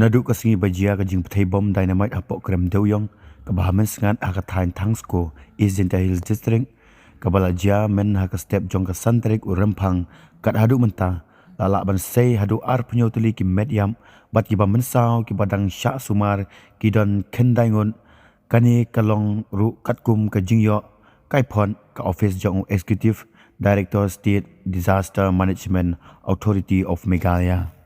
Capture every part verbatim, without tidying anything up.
Haduh ka sngi ba jia ka jingpyrthei bom dynamite hapoh Krem Dewiong, kaba ha mynsngat ha ka thaiñ Thangsko, East Jaintia Hills District, kaba la jia mynha ka step jong ka san tarik u Rymphang, kat haduh mynta la lah ban sei haduh arphew tylli ki met ïap, bad kiba mynsaw kiba dang shah sumar ki don khyndai ngut. Kane ka long ruh katkum ka jingïoh kyrpad ka office jong u Executive Director State Disaster Management Authority of Meghalaya.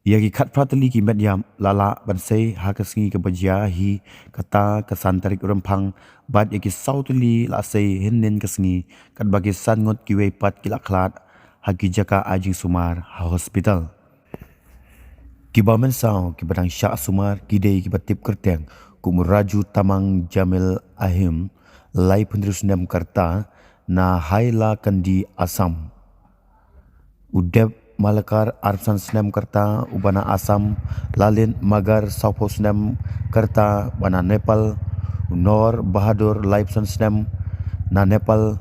Ïa ki khatphra tylli ki met ïap la lah ban sei ha ka sngi kaba jia hi, kata ka san tarik Rymphang, bad ïa ki saw tylli la sei hynnin ka sngi, katba ki san ngut kiwei pat ki la khlad ha ki jaka ai jingsumar ha hospital. Kiba mynsaw kiba dang shah sumar ki dei kiba tip kyrteng kum u Raju Tamang Jamil Ahim, laiphew hynriew snem ka rta, na Hailakandi, Assam. U Deb Malakar, arphew san snem ka rta, uba na Assam. Lalit Magar, sawphew snem ka rta, uba na Nepal. U Nor Bahadur, laiphew san snem, na Nepal.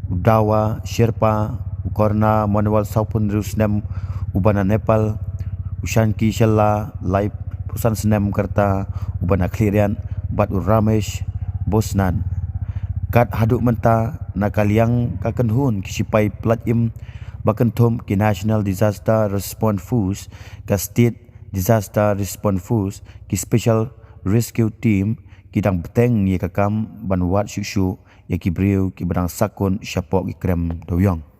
U Dawa Sherpa, u Korna Manual, sawphew hynriew snem, uba na Nepal. U Shanki Shella, laiphew san snem ka rta, uba na Khliehriat, bad u Ramesh Bosnan. Kat haduh mynta, na ka liang ka kynhun ki shipai pyllait im ba kynthup ki National Disaster Response Force, ka State Disaster Response Force, ki Special Rescue Team, ki dang bteng ïa ka kam ban wad shuh shuh ïa ki briew kiba dang sakut shapoh ki Krem Dewiong.